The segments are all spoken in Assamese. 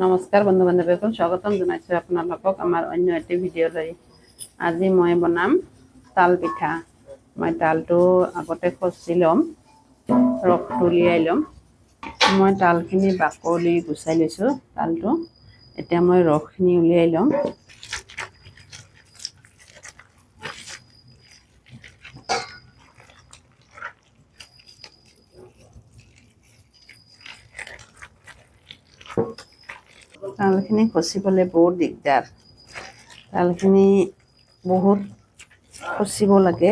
নমস্কাৰ বন্ধু বান্ধৱীসকল, স্বাগতম জনাইছোঁ আপোনালোকক আমাৰ অন্য এটি ভিডিঅ'লৈ। আজি মই বনাম তাল পিঠা। মই তালটো আগতে খচি ল'ম, ৰসটো উলিয়াই ল'ম। মই তালখিনি বাকলি গুচাই লৈছোঁ তালটো। এতিয়া মই ৰসখিনি উলিয়াই ল'ম। তালখিনি খচিবলৈ বহুত দিগদাৰ, তালখিনি বহুত খচিব লাগে।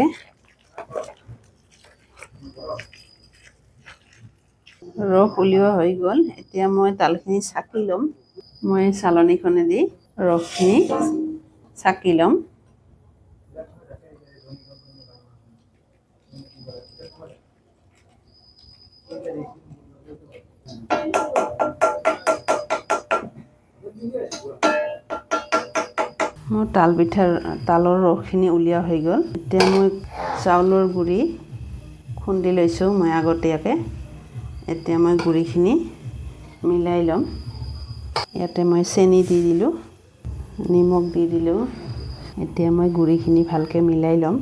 ৰস উলিওৱা হৈ গ'ল। এতিয়া মই তালখিনি চাকি ল'ম। মই চালনীখনেদি ৰসখিনি চাকি ল'ম। মোৰ তাল পিঠাৰ তালৰ ৰসখিনি উলিওৱা হৈ গ'ল। এতিয়া মই চাউলৰ গুড়ি খুন্দি লৈছোঁ মই আগতীয়াকৈ। এতিয়া মই গুড়িখিনি মিলাই ল'ম। ইয়াতে মই চেনি দি দিলোঁ, নিমখ দি দিলোঁ। এতিয়া মই গুড়িখিনি ভালকৈ মিলাই ল'ম।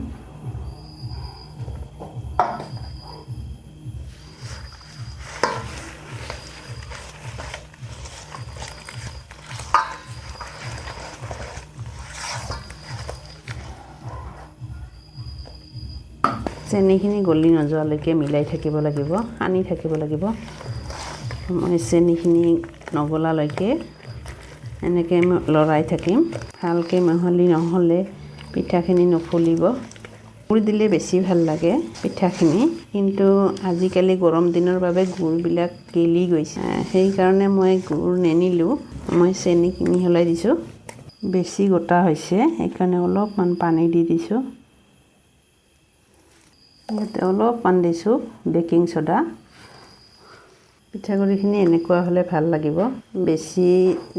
চেনিখিনি গলি নোযোৱালৈকে মিলাই থাকিব লাগিব, সানি থাকিব লাগিব। মই চেনিখিনি নগলালৈকে এনেকৈ লৰাই থাকিম। ভালকৈ মিহলি নহ'লে পিঠাখিনি নুফুলিব। গুড় দিলে বেছি ভাল লাগে পিঠাখিনি, কিন্তু আজিকালি গৰম দিনৰ বাবে গুড়বিলাক গেলি গৈছে, সেইকাৰণে মই গুড় নেনিলোঁ। মই চেনিখিনি মিহলাই দিছোঁ। বেছি গোটা হৈছে, সেইকাৰণে অলপমান পানী দি দিছোঁ। ইয়াতে অলপমান দিছোঁ বেকিং চ'ডা। পিঠাগুড়িখিনি এনেকুৱা হ'লে ভাল লাগিব, বেছি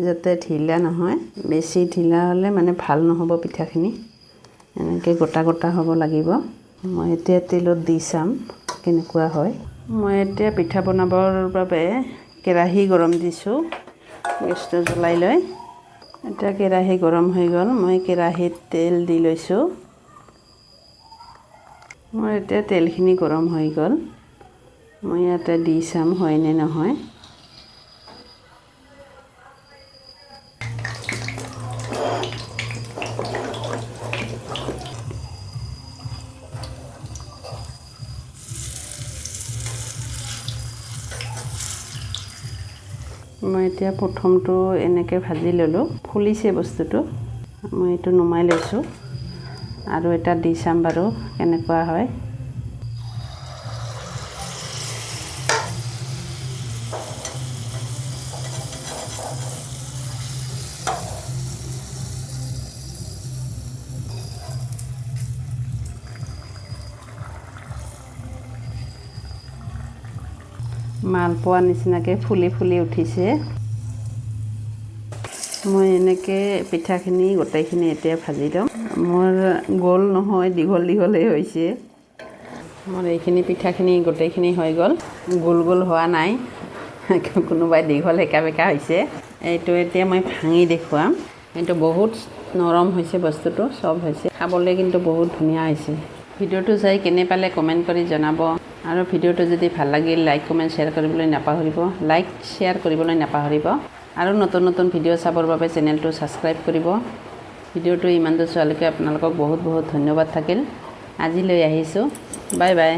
যাতে ঢিলা নহয়। বেছি ঢিলা হ'লে মানে ভাল নহ'ব পিঠাখিনি, এনেকৈ গোটা গোটা হ'ব লাগিব। মই এতিয়া তেলত দি চাম কেনেকুৱা হয়। মই এতিয়া পিঠা বনাবৰ বাবে কেৰাহী গৰম দিছোঁ, গেছটো জ্বলাই লৈ। এতিয়া কেৰাহী গৰম হৈ গ'ল। মই কেৰাহীত তেল দি লৈছোঁ। মোৰ এতিয়া তেলখিনি গৰম হৈ গ'ল। মই ইয়াতে দি চাম হয়নে নহয়। মই এতিয়া প্ৰথমটো এনেকৈ ভাজি ল'লোঁ, ফুলিছে বস্তুটো। মই এইটো নুমাই লৈছোঁ আৰু এটা দি চাম বাৰু কেনেকুৱা হয়। মালপোৱা নিচিনাকৈ ফুলি ফুলি উঠিছে। মই এনেকৈ পিঠাখিনি গোটেইখিনি এতিয়া ভাজি ল'ম। মোৰ গোল নহয়, দীঘল দীঘলেই হৈছে। মোৰ এইখিনি পিঠাখিনি গোটেইখিনি হৈ গ'ল, গোল গোল হোৱা নাই, কোনোবাই দীঘল একা বেকা হৈছে। এইটো এতিয়া মই ভাঙি দেখুৱাম। এইটো বহুত নৰম হৈছে বস্তুটো, চব হৈছে, খাবলৈ কিন্তু বহুত ধুনীয়া হৈছে। ভিডিঅ'টো চাই কেনে পালে কমেণ্ট কৰি জনাব। আৰু ভিডিঅ'টো যদি ভাল লাগিল লাইক কমেণ্ট শ্বেয়াৰ কৰিবলৈ নাপাহৰিব, লাইক শ্বেয়াৰ কৰিবলৈ নাপাহৰিব। আৰু নতুন নতুন ভিডিঅ' চাবৰ বাবে চেনেলটো ছাবস্ক্ৰাইব কৰিব। ভিডিঅ'টো ইমান দূৰ চোৱালৈকে আপোনালোকক বহুত বহুত ধন্যবাদ থাকিল। আজিলৈ আহিছোঁ, বাই বাই।